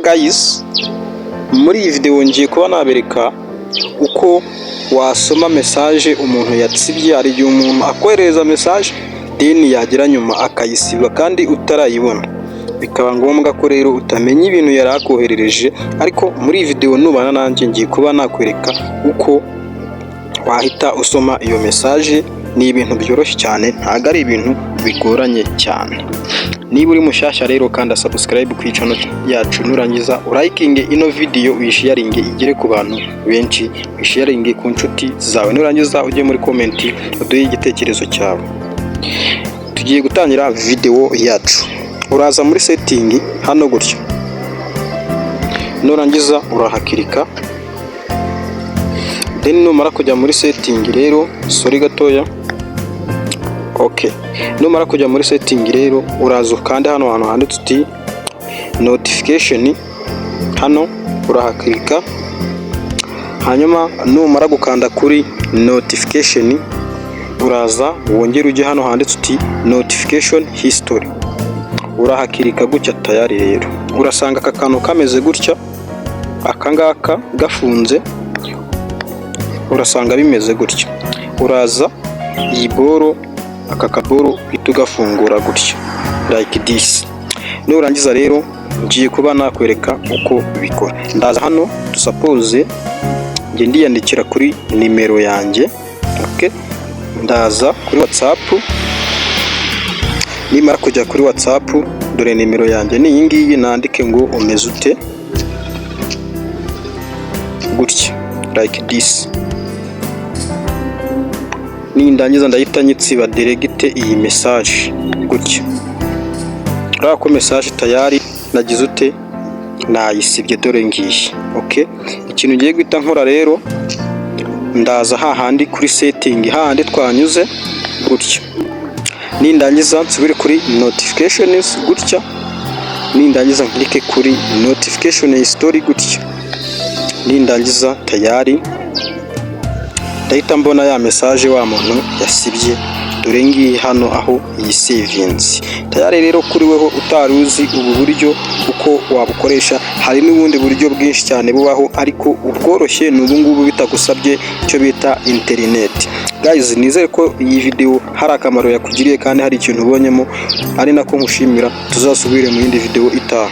Guys, muri iyi video ngiye kuba nabereka uko wasoma message umuntu yatsibye. Hari igihe umuntu akoherereza message, then yagera nyuma akayisiba kandi utarayibona, bikaba ngombwa ko rero utamenya ibintu yari akoherereje. Ariko muri iyi video nubana nanjye, ngiye kuba nakwereka uko wahita usoma iyo message. Ni ibintu byoroshye cyane, ntabwo ari ibintu bigoranye cyane. Niba uri mushyashya rero, kanda subscribe ku channel yacu, nurangiza urayikinge ino video, uyisharinge igere ku bantu benshi, uyisharinge ku nshuti zawe, nurangiza ujye muri comment uduhe igitekerezo cyawe. Tugiye gutangira video yacu. Uraza muri setting hano gutya, nurangiza urahakirika. Then numara kujya muri setting rero, sorry gatoya, okay, numara kujya muri setting rero, uraza ukande hano hantu handitse uti "notification". Hano urahakirika. Hanyuma numara gukanda kuri notification, uraza wongere ujye hano handitse uti "notification history", urahakirika gutya. Tayari rero urasanga aka kantu kameze gutya, aka ngaka gafunze, urasanga bimeze gutya. Uraza iyi boro, aka kaboro uhita ugafungura gutya, like this. Nurangiza rero, ngiye kuba nakwereka uko bikora. Ndaza hano, dusapoze njye ndiyandikira kuri nimero yanjye. Okay, ndaza kuri WhatsApp. Nimara kujya kuri WhatsApp, dore nimero yanjye ni iyi ngiyi, nandike ngo "Umeze ute?" gutya, like this. Nindangiza ndahita nyitsiba direct iyi message gutya. Urabona ko message tayari nagize ute? Nayisibye, dore ngiyi. Okay, ikintu ngiye guhita nkora rero, ndaza hahandi kuri setting, hahandi twanyuze gutya. Nindangiza nsubire kuri notifications gutya. Nindangiza nkirike kuri notification history gutya. Nindangiza tayari ndahita mbona ya message wa muntu yasibye, dore ngiyi hano aho iyi sevinze. Tayari rero, kuri weho utari uzi ubu buryo uko wabukoresha, hari n'ubundi buryo bwinshi cyane bubaho, ariko ubworoshye ni ubu ngubu bitagusabye icyo bita interineti. Guys, nizere ko iyi video hari akamaro yakugiriye kandi hari ikintu ubonyemo, ari nako nkushimira. Tuzasubire mu yindi video itaha.